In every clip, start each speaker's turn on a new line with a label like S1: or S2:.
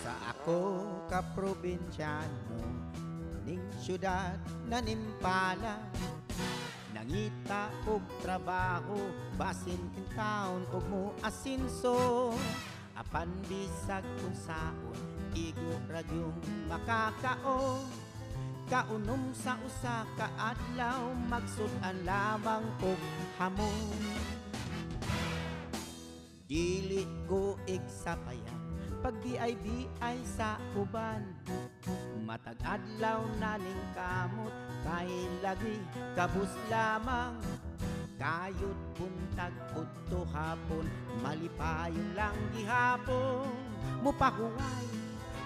S1: Sa ako ka probinsyano ning syudad na nimpala, nangita og trabaho basin in town og mo asinso, apan bisag unsaon igo ra gyung makakaon. Kaunom sa usa ka adlaw magsud-an lamang og hamon. Dili ko igsapayan pag BIBI sa uban, matag adlaw na ning kamot kay lagi kabus lamang. Kayod buntag udto hapon malipayon lang gihapon, mupahuway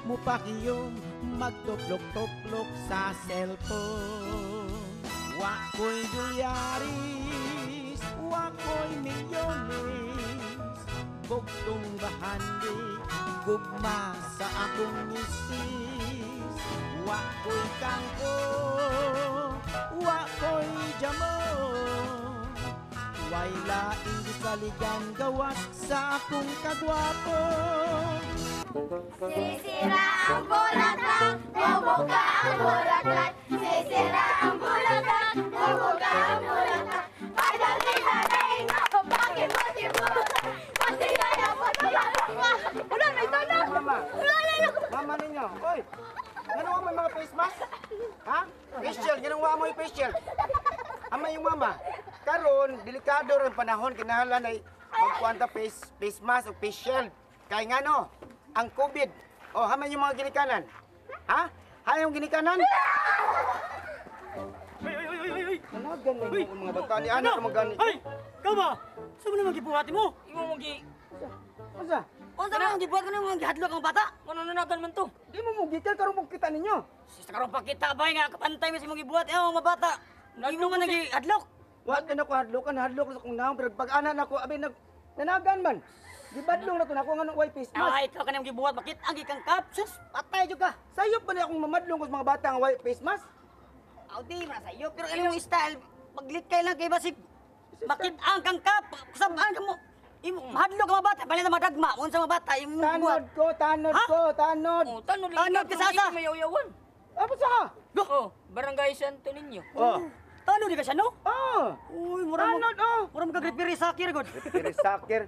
S1: mupakiyom magtuplok-tuplok sa cellphone. Wa ko'y dolyaris, wa ko'y milyones, bugtong bahandi gugma sa akong misis. Wa ko'y kangko, wa ko'y jamon, way laing gisaligan gawas sa akong kagwapo.
S2: Sisira ang bulaklak, bumuka ang bulaklak. Sisira ang bulaklak, bumuka ang bulaklak. Padali-dali, pakibot-ibot. Pasigaya, pasigaya. Wala na ito na.
S3: Mama.
S2: Wala na.
S3: Mama ninyo. Oy, ganun mo mga face mask? Ha? Face shield, ganun mo yung face shield. Ama yung mama. Karon, delikado rin panahon, kinahanglan ay magkuanta face mask o face shield. Kaya nga no, ang COVID. O, haman yung mga ginikanan. Ha? Ha yung ginikanan?
S4: Uy, uy, uy, uy, uy!
S3: Nanagan na yung mga bata ni anak mga gani.
S4: Ay! Ikaw ba? Saan mo naman gibuhat mo? Imo mong gi...
S3: Unsa?
S4: Unsa man ang gibuhat ko nang gihadlok ang bata? Ano nanagan man to?
S3: Di mo mo gitil karon mo kita ninyo.
S4: Sista karon pa kita bay nga kapantay mi sa imong gibuhat eh mga bata. Imo man nagihadlok.
S3: Wa ka na ko hadlokan, hadlok sa kong naong pero pag ana nako abi nag nanagan man. Gibadlong na to nako nga way face mask.
S4: Ay, ikaw kanang gibuhat bakit ang gikang kap? Sus, patay jud ka.
S3: Sayop ba na akong mamadlong ko sa mga bata nga way face mask?
S4: Aw di man sayop pero imong style paglikay lang kay basig. Bakit ang kang kap? Sabaan ka mo? Imo mahadlok ang mga bata, bali na madagma unsa mga bata imong buhat.
S3: Tanod ko, tanod
S4: Ha?
S3: ko, tanod.
S5: Oh, tanod lang.
S4: Tanod ka sa asa?
S5: Mayaw-yawan.
S3: Ah, basta ka?
S5: Oh, barangay Santo Niño.
S3: Oh.
S4: Tanod di ka siya no?
S3: Oh.
S4: Uy, mura mo.
S3: Tanod oh.
S4: Mura mo kag referee sakir god.
S3: Pero sakir,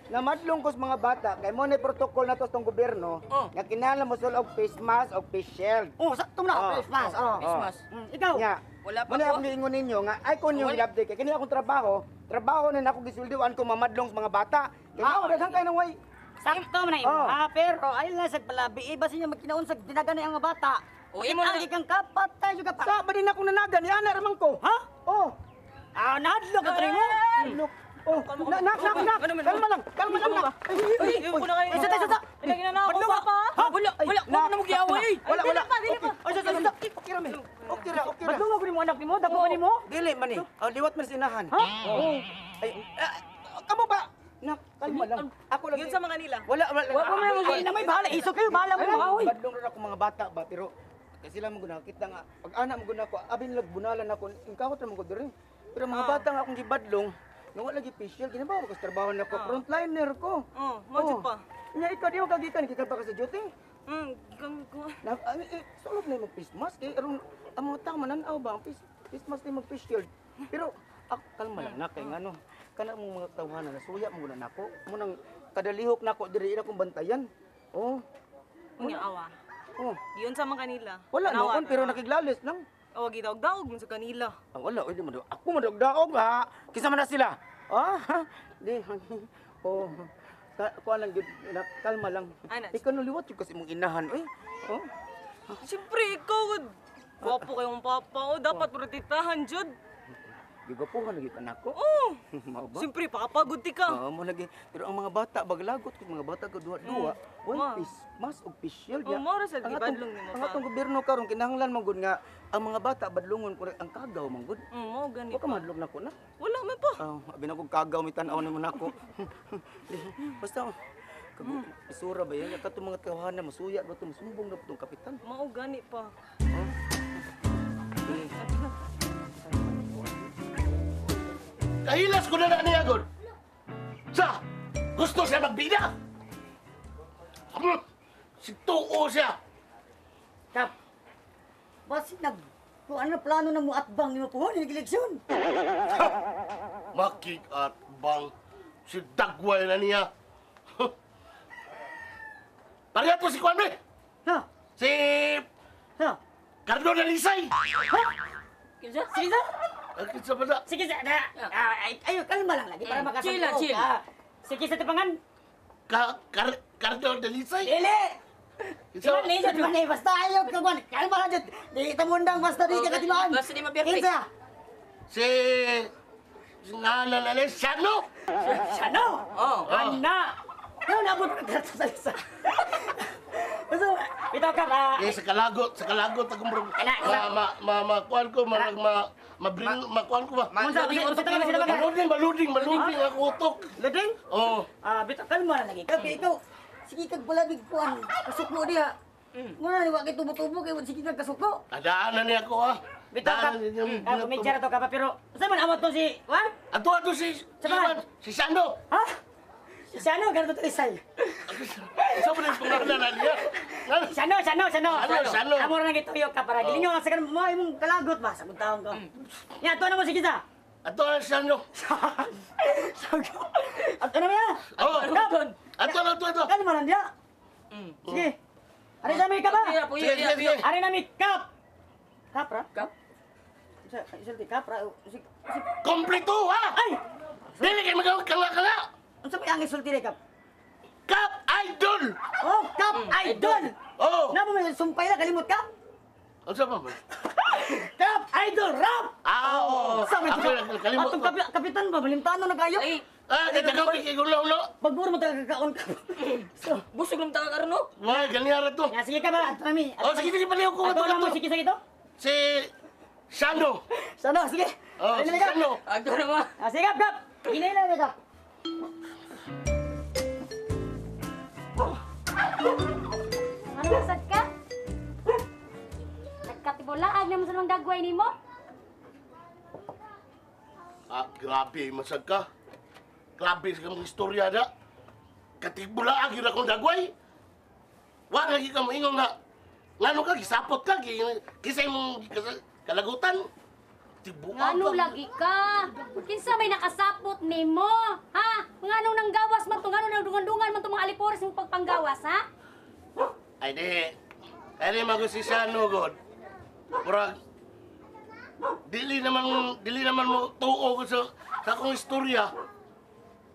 S3: namadlong ko sa mga bata kay mo na protocol na to sa gobyerno
S5: Oh.
S3: nga kinahanglan mo sul og face mask og face shield.
S4: Oh, sakto na.
S3: Oh.
S4: Face mask. Oh.
S5: Face mask.
S4: Ikaw.
S3: Nya.
S5: Wala pa
S3: Muna
S5: ko.
S3: akong giingon ninyo nga ay kon yung
S5: Wala.
S3: i-update kay kini akong trabaho, trabaho na nako gisuldiwan ko mamadlong sa mga bata. Kay
S4: Ah,
S3: ah, daghan kay nang way.
S4: Sakto man na imo.
S3: Oh.
S4: Ah, pero ay lang sa palabi iba sinya magkinaon sa dinagan ang mga bata.
S5: Oh, imo
S4: ang
S5: na.
S4: ikang kapatay jud ka pa.
S3: Sa ba din ako nanagan ni ana ramang ko.
S4: Ha?
S3: Oh.
S4: Ah, nahadlok ka mo.
S3: Look. Oh, na nak nak nak.
S5: Ano man?
S3: Kalma lang, kalma lang nak. Ay,
S5: Uy, uy, na kayo.
S4: Ay, sa sa.
S5: Ay, na ako,
S4: Padlong
S5: papa.
S4: Ha?
S5: Wala, wala, wala na mo giaway. Ay,
S3: Wala, wala.
S5: Dili pa,
S4: Ay, sa sa sa.
S3: Okay ra me. Okay ra, okay ra.
S4: Padlong ako nimo anak nimo, dako nimo.
S3: Dili man eh. Oh, liwat man sa inahan.
S4: Ha?
S3: Oh. Ay, kamo ba? Nak, kalma lang. Ako lang.
S5: Yun sa mga nila.
S3: Wala, wala.
S4: Wa pa man ay na may bahala isog kayo, bahala mo mga oy.
S3: Badlong ra ako mga bata ba, pero kasi sila mo guna kita nga pag ana mo guna ko abi nila bunalan ako ingkawat ra man ko diri. Pero mga bata nga akong gibadlong nga wala lagi facial ginabaw ko sa trabaho nako, frontliner ko.
S5: Oh, mo jud pa.
S3: Nya ikaw di ka gikan gikan pa ka sa duty.
S5: Gikan ko.
S3: Na sulod na mag face mask kay aron ang mga tao mananaw ba ang face mask ni mag face shield. Pero ako kalma lang na kay ngano kana mong mga tawhana nasuya mo guna nako. Mo nang kadalihok nako diri ila kong bantayan. Oh.
S6: Unya awa.
S3: Oh.
S6: Yun sa mga kanila.
S3: Wala
S6: Tanawa,
S3: noon pero
S6: tanawa.
S3: nakiglalis lang.
S6: Awa gitaog-daog mo sa kanila.
S3: Ah, wala, oy, di mo ako madagdaog ha. Kisa man na sila. Ah, ha? Di. Oh. Kuha lang gyud, kalma lang.
S6: Ana.
S3: Ikaw no liwat jud kasi imong inahan, oy. Oh.
S6: Siyempre ikaw gud. Gwapo kayong papa. Oh, dapat protektahan jud.
S3: Gigapuhan lagi ka nako.
S6: Oh.
S3: Mao ba?
S6: Siyempre pakapagod ti ka.
S3: Oo, mo lagi. Pero ang mga bata baglagot ko mga bata ko duha-duha. Way face mask og face shield
S6: Oh,
S3: ya.
S6: mao ra sad
S3: Ang atong-
S6: gibadlong nimo
S3: ang
S6: pa.
S3: atong gobyerno karon kinahanglan man gud nga ang mga bata badlongon ko ang kagaw man gud.
S6: Mao gani.
S3: Wa ka madlong nako na.
S6: Wala man pa.
S3: Oh, abi na kog kagaw mi tan-aw nimo nako. Basta isura ba yan katong mga tawhana masuya ba to masumbong na tong kapitan.
S6: Mao gani pa.
S3: Oh.
S7: Kahilas ko na na niya, God. Sa, gusto siya magbida. Si tuo siya.
S4: Kap, basi nag... Kung ano plano na mo atbang ni mo puhon, yung eleksyon.
S7: Makig-atbang. Si Dagway na niya. Pareha to si Kwan, be.
S4: Ha?
S7: Si...
S4: Ha?
S7: Carlo Dalisay.
S4: Ha?
S6: Kinsa?
S4: Sige sa?
S7: Kinsa ba na?
S4: Sige sa... Ay, kalma lang lagi para makasabot.
S6: Chill lang, chill.
S4: Sige sa tapangan.
S7: Carlo Dalisay?
S4: Dili! Iman ni, jud man basta ayaw ka man. Kalma lang jud. Di tamundang basta di ka katimaan.
S5: Basta di ma-perfect.
S4: Kinsa?
S7: Si... Ngalan na Shano!
S4: Shano!
S5: Oh.
S4: Ana! Ano nabot ka sa isa? Basta, bitaw ka ba?
S7: Eh, sa kalagot akong bro. Ma, kuwan ko, ma, kuwan ko ba? Maluding, maluding ako utok.
S4: Luding?
S7: Oo.
S4: Ah, bitaw, kalma lang lagi. Kapi, ikaw, sige kag balabig kuwan, kasuklo diha. Muna, wa kay tubo-tubo, kay sige kag kasuklo.
S7: Adaan na niya ako, ah.
S4: Bitaw ka, kumitsara to ka pa, pero saan man amot to si, Juan?
S7: Ato si, si Shano.
S4: Ha? Si Shano, ganito to isay.
S7: Saan mo na yung pangalan na niya?
S4: Shano, Shano, Shano.
S7: Shano.
S4: Amo na gituyo ka para gilingaw lang sa ganun mo, imong kalagot ba? Sa taon ko. Ya, ato na mo si kita.
S7: Ato na si Shano.
S4: Ato na mo ya.
S7: Oo. Ato na, ato, ato.
S4: Kalma lang diya. Sige. Ari na mi kap ha?
S7: Sige, sige.
S4: Ari na mi kap. Kap ra?
S5: Kap?
S4: Isulti kap ra.
S7: Kompleto ha!
S4: Ay!
S7: Dili kay magkala-kala!
S4: Unsa may ang isulti ni kap?
S7: Kap Idol!
S4: Oh, Kap Idol!
S7: Oh!
S4: Namo may sumpay na kalimot ka?
S7: Unsa pa man?
S4: Kap Idol rap!
S7: Ah, oo.
S4: Sa may
S7: kalimot.
S4: Atong kapitan ba balimtano na kayo?
S5: Ay,
S7: ah, kay tagaw kay gulo-ulo.
S4: Pagburo mo taga kakaon ka. So,
S5: busog lang taga karon no.
S7: Why ganiya ra to?
S4: Ya, sige ka ba? Ato nami.
S7: Oh, sige sige paliw ko
S4: ato na mo sige sige to.
S7: Si Shano.
S4: Shano, sige.
S7: Oh, si Shano.
S5: Ato na mo.
S4: Ah, sige, kap, kap. Hinay lang kap.
S2: Ano nasad ka? Nagkatibulaag na mo sa mga dagway nimo?
S7: Ah, grabe, masag ka. Grabe sa kamong istorya na. Katibulaag yun akong dagway. Wala lagi ka mo ingon nga. Ngano ka, gisapot ka, kisay mong kalagutan. Tibuag
S2: Ngano lagi ka? Kinsa may nakasapot nimo? Ha? Ngano nang gawas man to? Ngano nang dungan-dungan man to mga alipores mong pagpanggawas, ha?
S7: Ay di. Ay di mago si Shano, God. Murag, dili naman mo tuo ko sa akong istorya.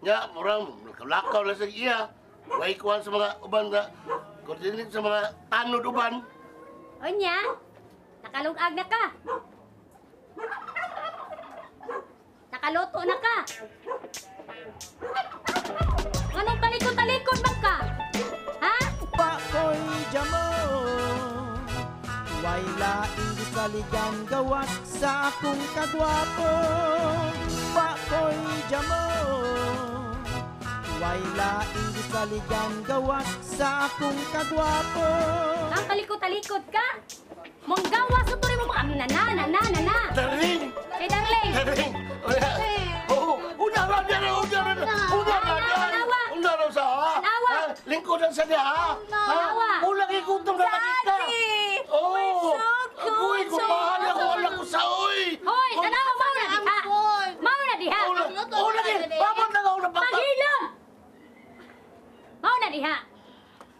S7: Nya, murag, lakaw lang sa iya. Way kuhan sa mga uban na, coordinate sa mga tanod uban.
S2: Onya, nakalungag na ka. Nakaloto na ka. Anong talikod-talikod man ka? Ha?
S1: Pakoy jamo, way laing gisaligan gawas sa akong kagwapo. Pakoy jamo, way laing gisaligan gawas sa akong kagwapo.
S2: Ang talikod-talikod ka? Manggawas na to rin mo mga na na na na na na.
S7: Darling!
S2: Hey, darling!
S7: Darling! Oo! Una ra niya! Una ra! Una ra niya! Una ra sa ha! Lingkodan sa niya ha! Ulang ikutom na nakita! Oo! Agoy! Kumahal ako! Alam ko sa oy!
S2: Hoy! Tanawa! Mao na diha! Mao na diha!
S7: Ulang eh! Babot na nga unang pagka!
S2: Paghilom! Mao na diha!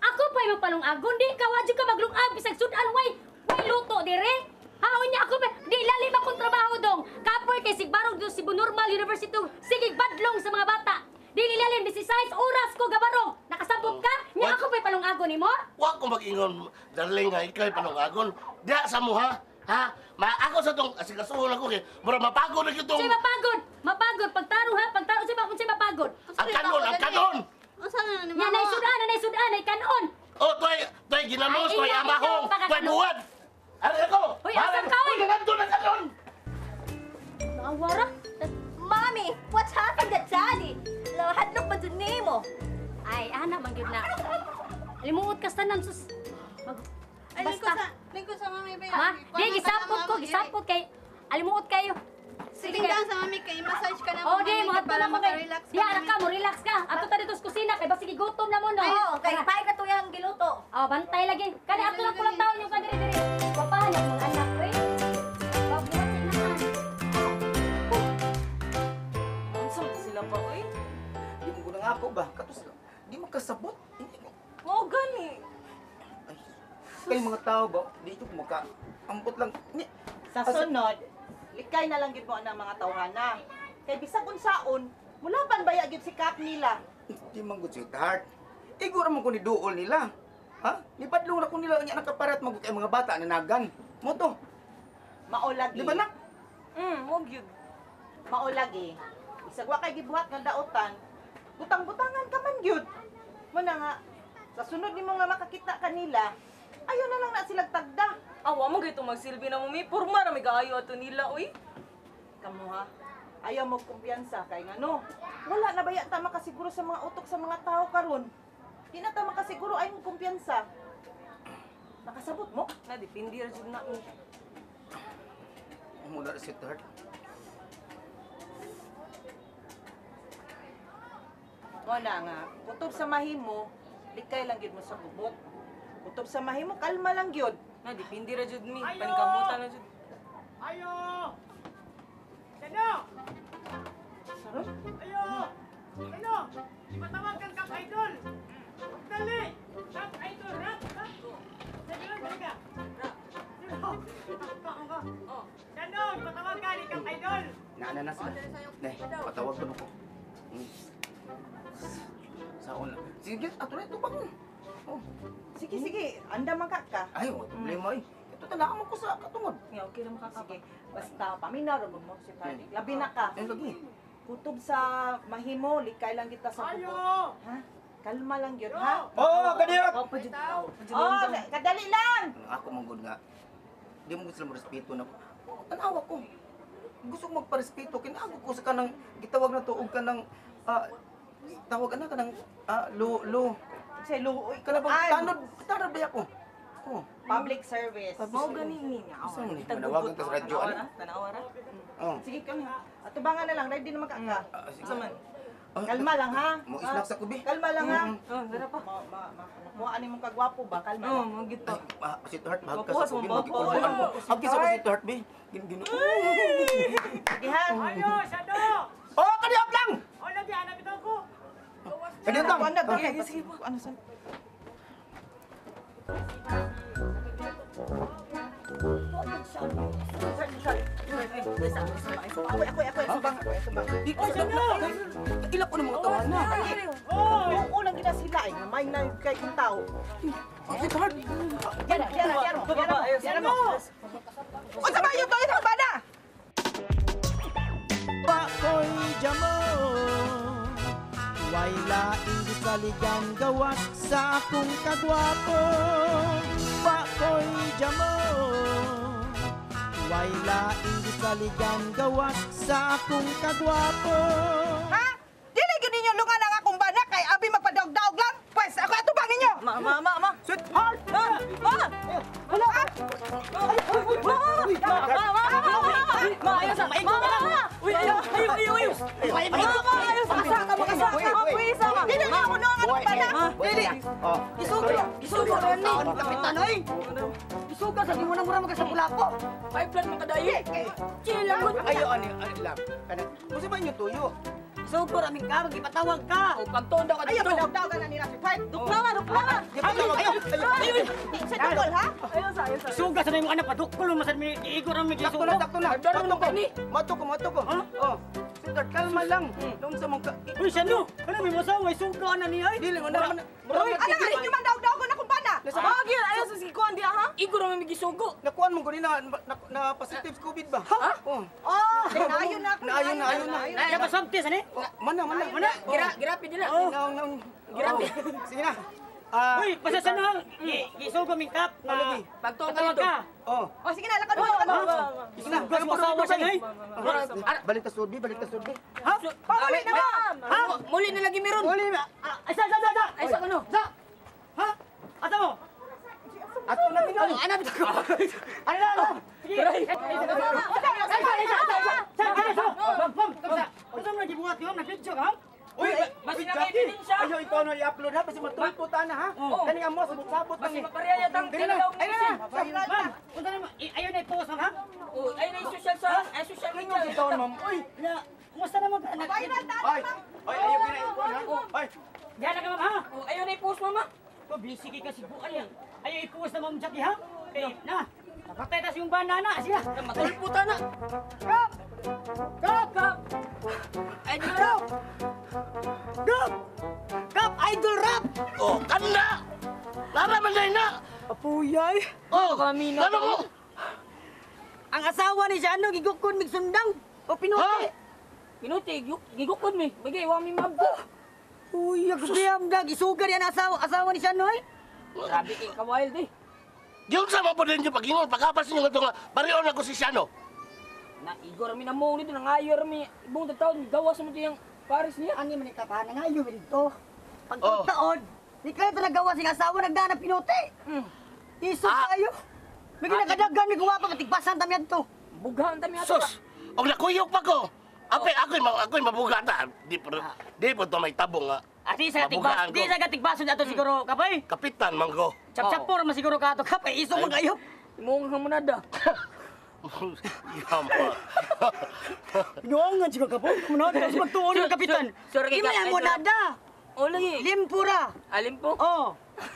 S2: Ako pa'y magpalungagon! Di ka! Wadyo ka maglungag! Bisag sudan! Way! Way luto dire! Ha, unya ako pa, di lalim akong trabaho dong. Kapoy kay sigbarog do Cebu Normal University, sige badlong sa mga bata. Di ilalim 16 oras ko gabarong. Nakasabot ka? Nya ako pa'y palungagon nimo?
S7: Wa ko mag-ingon, darling ha, ikay palungagon. Diya sa mo ha? Ha? Ma ako sa tong asikasuhon ako kay mura mapagod na kitong.
S2: Say mapagod, mapagod pagtarong ha, pagtarong say unsay mapagod.
S7: Ang kanon, ang kanon.
S8: Unsa na ni
S2: mama? Nya nay sudan, nay sudan, nay kanon.
S7: Oh, toy ginamos, toy amahong, toy buwad. Ari ako!
S2: Hoy, asam ka, oy!
S7: Uy, nandun na kanon!
S2: Nakawara?
S8: Mommy, what's happened to Daddy? Lahadlok ba dun nimo?
S2: Ay, ana, man gyud na. Limuot ka sa tanan, sus.
S8: Ay,
S2: Basta.
S8: lingkod sa mami, babe.
S2: Ha? Di, gisapot ko, gisapot kay... Alimuot kayo. Sige.
S8: Sige sa mami kay massage ka na
S2: Oh, di mo ato
S8: para
S2: na ko kay.
S8: makarelax
S2: Diha ra ka mo, relax ka. Ato ta dito sa kusina kay basig gutom na mo no.
S8: Oo, kay paay ka tuyang giluto.
S2: Oh, bantay lagi. Kani ato lang kulang taon yung kadiri diri. Wapahan ang mga anak oy. Wag mo sinahan.
S6: Unsa man sila pa oy?
S3: Di mo ko ako ba? Katos di makasabot. Hindi ko.
S6: Mao gani.
S3: Ay, kay mga tao ba, dito ko maka ambot lang. Ni,
S9: Sa sunod, likay na lang gid mo ang mga tawhana. Kay bisag unsaon, mulaban baya gid si Kap nila.
S3: Di man good sweetheart. Igura man ko ni duol nila. Ha? Nipadlong na ko nila nya nakaparat man gud kay mga bata na nagan. Mo to.
S9: Mao lagi.
S3: Di ba nak?
S6: Mo gyud.
S9: Mao lagi. Bisag wa kay gibuhat nga daotan, butang-butangan ka man gyud. Mo na nga sa sunod nimo nga makakita kanila, ayo na lang na silag tagda.
S6: Awa mo gayto magsilbi na mo mi. Porma ra may kaayo ato nila oy.
S9: Kamo ha. Ayaw mo kumpiyansa kay ngano. Wala na baya ta makasiguro sa mga utok sa mga tao karon. Di na ta makasiguro ay mo kumpiyansa. Nakasabot mo?
S6: Na depende ra jud na mi.
S3: Mo na sweetheart.
S9: Mo na nga, kutob sa mahimo, likay lang gyud mo sa gubot. Kutob sa mahimo, kalma lang gyud.
S6: Na depende ra jud mi. Paningkamutan na jud.
S1: Ayo! Sano?
S9: Saron?
S1: Ayo! Sano? Ipatawag kang Kap Idol! Dali! Kap Idol! Rap! Rap! Sabi lang, dali ka! Sino? Ako ka. Sano? Ipatawag ka ni Kap Idol!
S3: Naana na sila. Ne, patawag ko ko. Saon na. Sige, ato na ito bang. Oh.
S9: Sige, sige, anda man ka ka.
S3: Ay, wala problema eh. Ito talaan mo ko sa katungod.
S6: Nga okay ra makakapa.
S9: Sige, basta paminaw ra mo si Party. Labi na ka.
S3: Ay, lagi.
S9: Kutob sa mahimo, likay lang kita sa gubot. Ha? Kalma lang gyud, ha?
S3: Oh, kadiyot!
S6: Wa pa jud.
S9: Oh, kadali lang.
S3: Ako man gud nga. Di mo gusto mo respeto na. Tanawa ko. Gusto ko magparespeto kinago ko sa kanang gitawag na tuog kanang tawag ana kanang lo lo.
S9: Say luoy
S3: Kana bang tanod tanod ba ako? Oh,
S9: Public service.
S6: Mao gani ni nga.
S3: Asa mo ni? Manawagan ka sa radyo, ano?
S6: Tanawa ra.
S3: Oh.
S9: Sige kami. Atubangan na lang, ready naman ka ka.
S3: Sige.
S6: Asa man?
S9: Kalma lang ha.
S3: Mo snack sa kubi.
S9: Kalma lang ha.
S6: Oh, dara pa.
S9: Makuha ni mong kagwapo ba? Kalma
S6: Oh,
S9: lang.
S6: mo gid pa.
S3: Sweetheart, bahag ka
S6: Mapuha
S3: sa
S6: sa
S3: kubi,
S6: mga
S3: magkikulbuan ko. Hag ka sa ko, sweetheart, be. Gino.
S9: Sige ha.
S1: Ayo! Sano?
S3: Oh, kadiyot lang!
S1: O, lagi, hanap ito ko!
S3: Kadiyot lang.
S9: Ano, ano, sige po. Ano sa? Ako, ako, ako, subang, ako, subang.
S3: Ila ko ng mga tawa na.
S9: Oo, lang gina sila eh. May na kay kong tao.
S3: Sweetheart.
S9: Yara, yara, yara mo, yara mo, yara mo. Unsa ba yung toy sa bana?
S1: Pakoy jamo Way laing gisaligan gawas sa akong kagwapo. Pakoy jamo Way laing gisaligan gawas sa akong kagwapo.
S9: Ha? Dili gyud ninyo lungan ang akong bana kay abi magpadaog-daog lang. Pwes ako atubang ninyo.
S6: Ma ma ma ma.
S3: Sweetheart!
S6: Ma! Ma!
S9: Wala.
S6: Ma! Ma! Ma! Ma! Ma! Ayaw sa! Ma! Ma! Ma! Uy, ayaw! Ayaw! Ayaw! Ayaw! Ma! Ma! Ayaw sa! Asa ka! Makasa ka! Uy, isa ka!
S9: Dili ninyo ako lungan akong bana.
S3: Dili. Oh.
S4: Isuga! Isuga rin ni! Kapitan, oy! Isuga sa di mo na mura magkasapula ko!
S5: Five plan man kadayo. Chill lang gud.
S3: Ayo ani ani lang. Kana. Unsa ba inyo tuyo?
S4: Isuga ramin ka, magipatawag ka!
S5: O pagtuon daw ka
S9: Ayaw
S5: dito.
S9: padaog-daogan na nila si Fight.
S6: Dukla nga! Dukla nga!
S3: Ayo ayo.
S6: Ayo!
S9: Sa dukol ha?
S6: Ayaw sa! Ayaw sa!
S4: Isuga sa nimo anak padukol mo sa mi iigor ang
S3: Takto na, takto na. Mato ko. Mato ko, mato ko. Oh. Sweetheart, kalma lang. Nung sa mong ka...
S4: Uy, sano? Ano may masawa? Isuga na niya ay!
S3: Dili mo na man.
S9: Uy, ala ka ninyo man daog-daogon akong bana.
S6: Ma! Gyud! Ayaw sa sikuan diha ha?
S5: Igor man migisugo.
S3: Nakuan mo ganina na positive sa COVID ba? Ha? Oh.
S9: Oh, naayon na ako.
S3: Naayon na, ayon na.
S4: Ay, pasabte sa ni?
S3: Oh, mana, mana.
S4: Mana?
S5: Gira girapi dila.
S3: Naong, naong. Girapi. Sige na.
S4: Uy, pasasa na. Isuga ming kap.
S3: Lagi.
S5: Pagtuon ka
S4: Patawag
S5: dito.
S4: ka.
S3: Oh.
S9: Oh, sige na, lakad mo, lakad mo.
S3: Sige na.
S4: Isuga sa masawa siya ay!
S3: Balik ka sulbi, balik ka sulbi.
S4: Ha?
S9: Pauli na ba?
S4: Ha?
S5: Muli na lagi meron.
S3: Uli na.
S4: Ay, sa, sa, sa, sa!
S5: Ay sa kuno.
S4: Sa! Ha? Asa mo?
S3: Ato na binoy.
S4: Ano bitaw ko? Ano na, ano? Sige! Ay, sa, sa, sa, sa, sa, sa, sa, sa, sa,
S1: gibuhat yun? Nag-video ka, ma'am?
S3: Uy,
S5: basi
S3: uy,
S5: na
S3: Jackie,
S5: kayo ebidensya.
S3: Ayaw ikaw na i-upload ha, basi matulpo ta na ha.
S5: Oo.
S3: Kaning amo sabot-sabot
S5: Basi
S3: lang eh.
S5: mapareha yata ang
S3: Dili na.
S5: tinalaw
S1: Ayun na!
S5: ni
S1: Ma'am, unsa na ayaw na i-post, ma'am, ha?
S5: Oh, ay na social sa, ay social media.
S3: Ingon sa taon, ma'am. Uy,
S1: Na, kumusta naman ka?
S6: Viral ta
S3: ay, ay, ayaw gina i-upload ha. Ay,
S1: Diyan na ka, ma'am, ha?
S5: Oh, ayaw na i-post, mama.
S1: Ko busy kay kasibuan yan. Ayaw i-post na, ma'am Jackie, ha? Kay, na, napatay tas yung banana, siya.
S5: Matulpo ta na.
S1: Kap! Kap!
S5: Kap. Idol rap.
S4: Kap! Kap, idol rap!
S7: Oh, kanda! Lara man day na!
S4: Apuyay!
S7: Oh,
S5: Kami na
S7: ano mo?
S4: Ang asawa ni siya ano, gigukon migsundang o pinuti.
S7: Ha?
S5: Pinuti, gigukod mi. Bagay, wa mi mabdo.
S4: Uy, agusiyam dag, isugar yan ang asawa, asawa ni siya ano eh.
S5: Grabe kay ka-wild eh.
S7: Yung sama po din yung pag-ingon, pagkapas ninyo nga ito nga, barion ako si Shano.
S5: Na igor mi na mo nito, nangayor mi. Ibong taon, gawas mo yung Paris niya.
S4: Ani man ikapahan nga ayo dito.
S7: Oh.
S4: Pagtaon, ni kaya talaga gawas ang asawa nagdaan na pinuti. Isog kayo. May ginagadagan ni guwapa katigpasan tami adto.
S5: Bughan ta mi ato.
S7: Sus! Og nakuyog pa ko! Ape, ako'y mabugata. Di po ito may tabong nga.
S1: Ah, di sa
S7: Mabugaan
S1: katigbason,
S7: ko.
S1: di sa katigbason ato siguro, kapay.
S7: Kapitan, man ko.
S1: Chap-chapor man siguro ka ato, kapay. Isog man kayo.
S5: Imong hamonada.
S7: Yama.
S4: Pinuangan siya ka po. Munada kasi magtuon ng kapitan.
S5: Sure kay
S4: Di man
S5: Kap
S4: ang
S5: Idol Rap.
S4: munada.
S5: O lagi.
S4: Limpura.
S5: Alim po.
S4: Oh.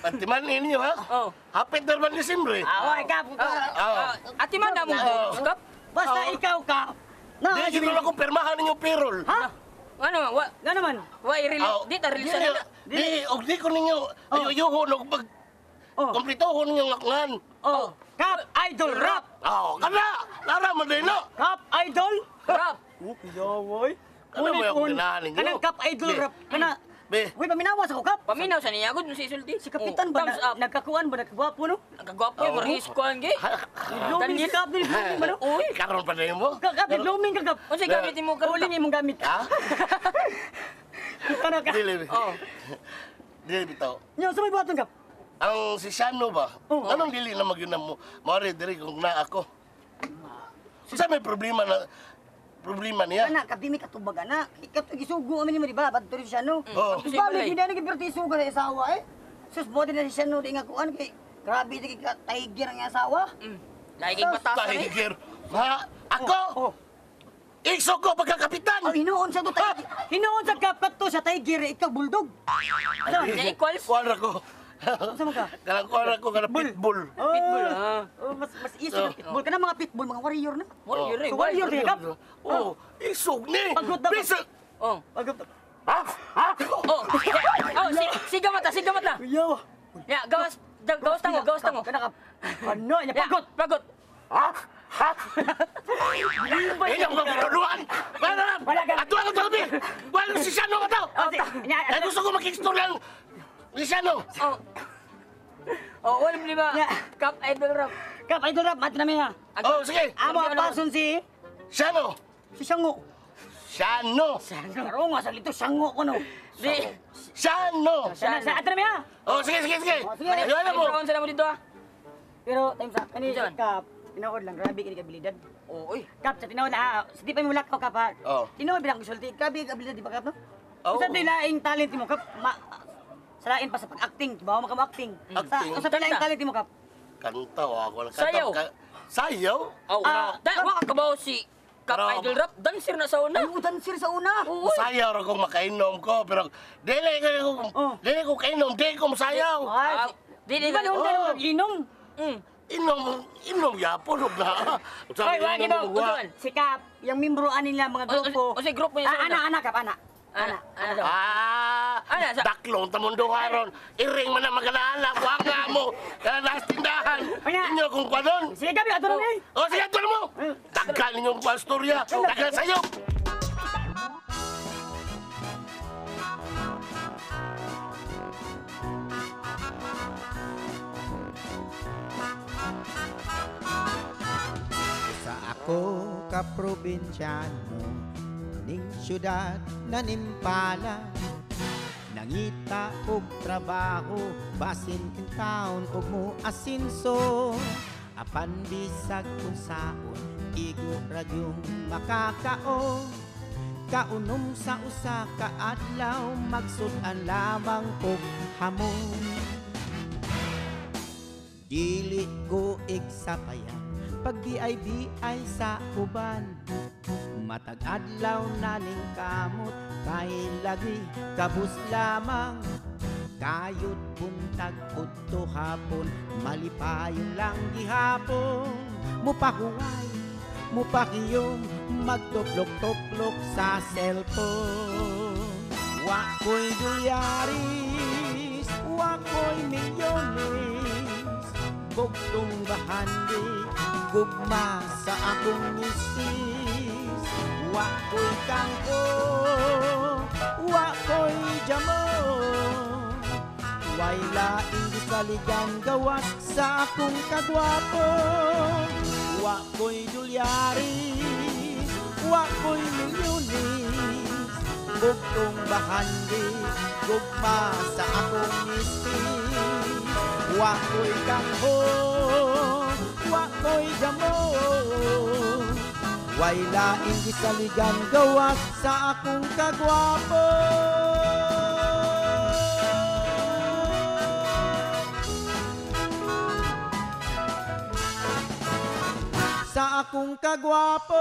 S7: Pantiman ninyo, ha?
S5: Oh.
S7: Hapit na naman Disyembre.
S1: Ah, oy, kap.
S7: Ah.
S5: Ati man na mo. Kap.
S4: Basta ikaw ka. Na,
S7: Di, siguro na kung pirmahan ninyo payroll.
S4: Ha?
S5: Ano man, wa
S4: Nga naman.
S5: wa i-release.
S7: Ah,
S5: Di ta release
S7: Di,
S5: na.
S7: di, og di ko ninyo, ayuyuhon, og pag,
S4: Oh.
S7: kumplitohon ninyo ang akngan.
S4: Oh.
S1: Kap, idol rap.
S7: Oh, kana! Lara man din, no?
S4: Kap idol.
S5: Rap.
S4: Oh, kuyaway.
S7: Ano mo yung ganahan ninyo?
S4: Kanang kap idol
S7: Be.
S4: rap. Kana.
S7: Be.
S4: Uy, paminawas ako kap.
S5: Paminaw sa niya gud si sulti.
S4: Si kapitan ba
S5: Thumbs
S4: na,
S5: up.
S4: nagkakuan ba nagkagwapo no?
S5: Nagkagwapo yung
S7: Oh.
S5: oh. iskuan gi.
S4: Blooming si kap dili blooming ba no?
S5: Uy.
S7: Karon pa din mo?
S4: Kap, kap, blooming ka kap.
S5: Unsay gamit nimo karon?
S4: Uling imong gamit.
S7: Ha?
S4: Kana ka.
S7: Dili.
S5: Oh.
S7: Dili bitaw.
S4: Nyo, sa may buhaton kap.
S7: Ang si Shano ba?
S4: Oo.
S7: Anong dili na magyunam mo? Mare, diri kung na ako. Sa may problema na problema niya.
S4: Ana, kap di mi katubag ana. Ikaw gisugo amin nimo di ba? Badto rin siya no.
S7: Oo.
S4: Balik hindi na gipirti isugo sa asawa eh. Sus bodi na si Shano di nga kuan kay grabe di kay tiger ang asawa.
S5: Lagi kay batasan eh.
S7: Tiger. Ha? Ako?
S4: Oh.
S7: Ikso ko pagkakapitan!
S4: Oh, hinuon sa to tiger. Hinuon sa kap kadto sa tiger ikaw bulldog.
S5: Ano? Niya equals.
S7: Kuwan ako.
S4: Unsa man ka?
S7: Kanang kuwan ako, kanang pitbull.
S4: Oh,
S5: Pitbull, ah.
S4: Oh, mas easy na pitbull. Kana mga pitbull, mga warrior na.
S5: Warrior eh.
S4: So, warrior di kap.
S7: Oh, isog ni.
S4: Pagod na ba?
S7: Bisa.
S5: Oh.
S4: Pagod.
S7: Ha? Ha?
S5: Oh. Oh, siga mata, siga mata.
S4: Kuyaw.
S5: Ya, gawas gawas tango, gawas tango.
S4: Kana kap. Ano, nya
S5: Ya,
S4: pagod.
S5: Pagod.
S7: Ha? Ha? Eh, ang mga pinunuan! Wala na! Ato ako tabi! Wala si Shano ka to!
S1: Oh, nya,
S7: Eh, gusto ko makikistorya ang si Shano!
S5: Oh. Oh, wala mo ba?
S4: Ya.
S5: Kap idol rap.
S4: Kap idol rap, mati na mi ha.
S7: Oh, sige!
S4: Amo apason si
S7: Shano!
S4: si Shango.
S7: Shano!
S4: Karon nga sa lito Shango ko no.
S5: Di.
S7: Shano!
S1: sa sa ato na mi ha.
S7: Oh, sige, sige, sige!
S4: sige.
S7: Ayun na mo!
S5: Ay, sa mo dito ah.
S4: Pero time sa kani
S5: John.
S4: kap tinuod lang grabe kini kabilidad.
S5: Oh, uy.
S4: Kap sa tinuod ah, di pa mo lakaw kap ha.
S7: Oh.
S4: Tinuod bilang gisulti, grabe kabilidad di ba kap no?
S7: Oh.
S4: Usa to'y laing talent mo kap. Ma, sa lain pa sa pag-acting, bawa mo ka mo-acting.
S7: Acting.
S4: Sa usa to'y laing talent mo kap.
S7: Kanta, oh, ako lang. Kanta,
S5: Sayaw.
S7: Sayaw?
S5: Oh,
S4: Ah,
S5: da, wa ka kabaw si Kap
S7: Pero-
S5: idol rap dancer na sa una.
S4: Ay, dancer sa una.
S5: Uy.
S7: Sayaw ra kong makainom ko, pero dili ko
S4: Oh.
S7: dili ko kainom, dili ko masayaw.
S4: Ay,
S5: Ah, di
S4: di ba
S5: di.
S4: noon tayo mag-inom?
S5: Mm.
S7: Inom, inom yapon og na.
S1: Oy, wag
S7: inom,
S1: imo.
S7: wa.
S4: Si Kap, yung membro ani nila mga
S5: O,
S4: grupo.
S5: o, o, si grupo niya sa
S4: Ah,
S5: una.
S4: ana, ana Kap, ana.
S5: Ana, ana daw.
S7: Ah,
S5: Ana,
S7: daklong tamundo haron. Iring man ang magalaala, wa nga mo. Kana nas tindahan.
S1: Ana.
S7: Inyo kung kwadon.
S1: Sige gabi ato na mi.
S7: O sige, ato na mo. Daghan ninyong pastorya. Daghan sayo.
S10: Sa ako ka probinsyano ning syudad na nimpala nangita og trabaho basin kintaon og mo asinso apan bisag kun saon igo ra yung makakaon Kaunom sa usa ka adlaw, magsud-an lamang og hamon. Dili ko igsapayan pag BIBI sa uban. Matag adlaw naning kamot kay lagi kabus lamang. Kayod buntag udto hapon, malipayon lang gihapon. Mupahuway, mupakiyom, magtuplok-tuplok sa cellphone. Wa ko'y dolyaris, wa ko'y milyones, bugtong bahandi, gugma sa akong misis. Wa ko'y kangko, wa ko'y jamo, way laing gisaligan gawas sa akong kagwapo. Wa ko'y dolyaris, wa ko'y milyones, bugtong bahandi, gugma sa akong misis. Wa ko'y kangho, wa ko'y jamo, way laing gisaligan gawas sa akong kagwapo. Sa akong kagwapo.